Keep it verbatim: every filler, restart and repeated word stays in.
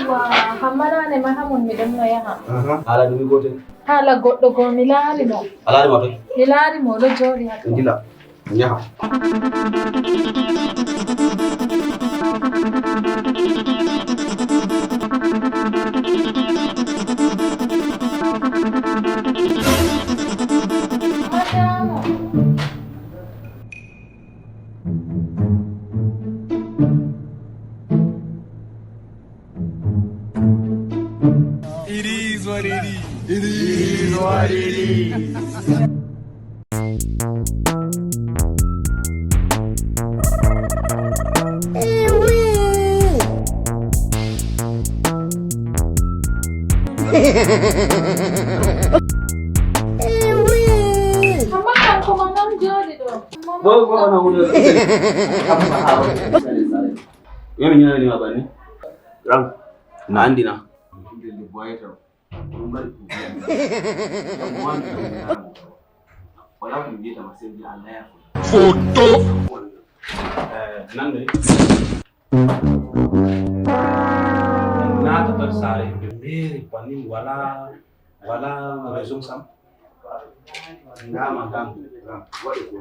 Wa, Hammada ne ma hamon mi ɗon no yaha. Aha, haala ɗum mi gootel. Haala goɗɗo goo mi laari mo. A laari mo toy? Mi laari mo ɗo jooɗi haa to. Ndila. Yaha. It is what it is. It is what it is. Amma kanko man ɗon jooɗi ɗo. Boy, ko on hawri. Yami nyana ni mabani. Ram. Na andina. Ɗum mari problème. Wala ko mbiyata ma sey Allah ya. Foto. Eh, nan ne? Naata tan saare yimɓe meeri bannin wala, wala raison sam. Ndama kam, kam, waɗi ko.